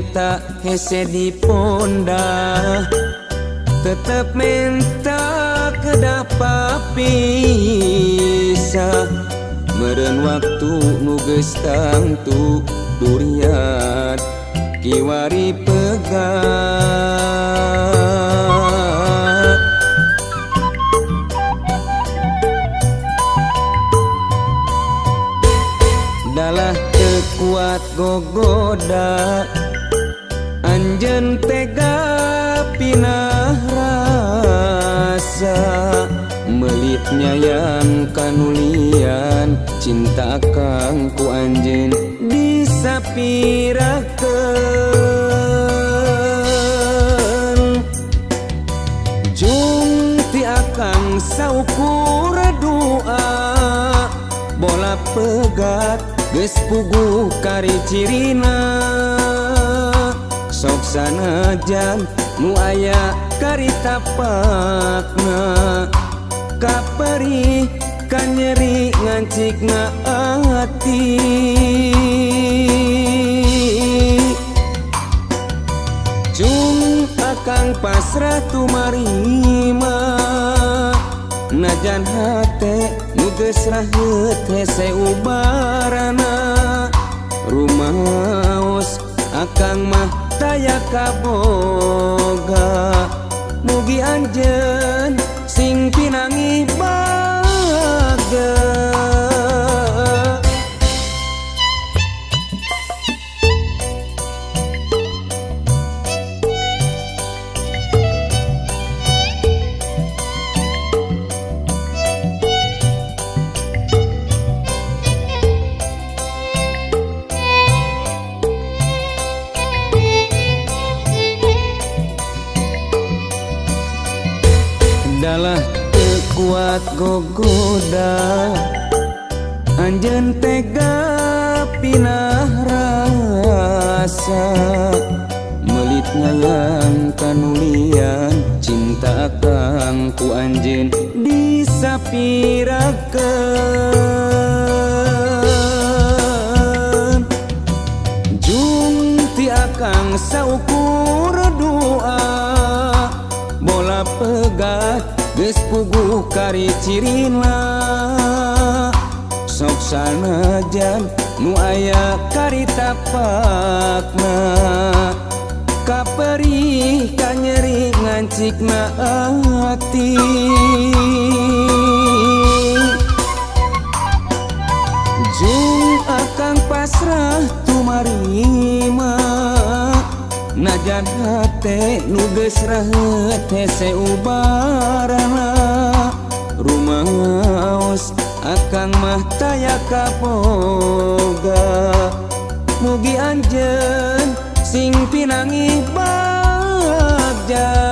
menta hese diponda, tetep menta kedah papisah. Meureun waktu nu geus tangtu duriat kiwari pegat. Dalah teu kuat gogoda, anjeun tega pinah rasa. Melit nyayang kanulian, cinta akang ku anjeun disapirakeun. Jung ti akang saukur doa, bola pegat geus puguh kari cirina. Sok sanajan nu aya kari tapakna, kaperih kanyeri ngancikna ati. Cung akang pasrah tumarima, najan hate nu geus raheut hese ubarana. Rumaos akang mah taya kaboga, mugi anjeun sing pinangi bagja. Dalah teu kuat gogoda, anjeun tega pinah rasa. Melit nyayang kanulian, cinta akang ku anjeun disapirakeun. Jung ti akang saukur doa, bola pegat geus puguh kari cirina. Sok sanajan nu aya kari tapakna, kaperih kanyeri ngancikna ati. Jung akang pasrah tumarima, najan hate nu geus raheut hese ubarana. Rumaos akang mah taya kaboga, mugi anjeun sing pinangi bagja.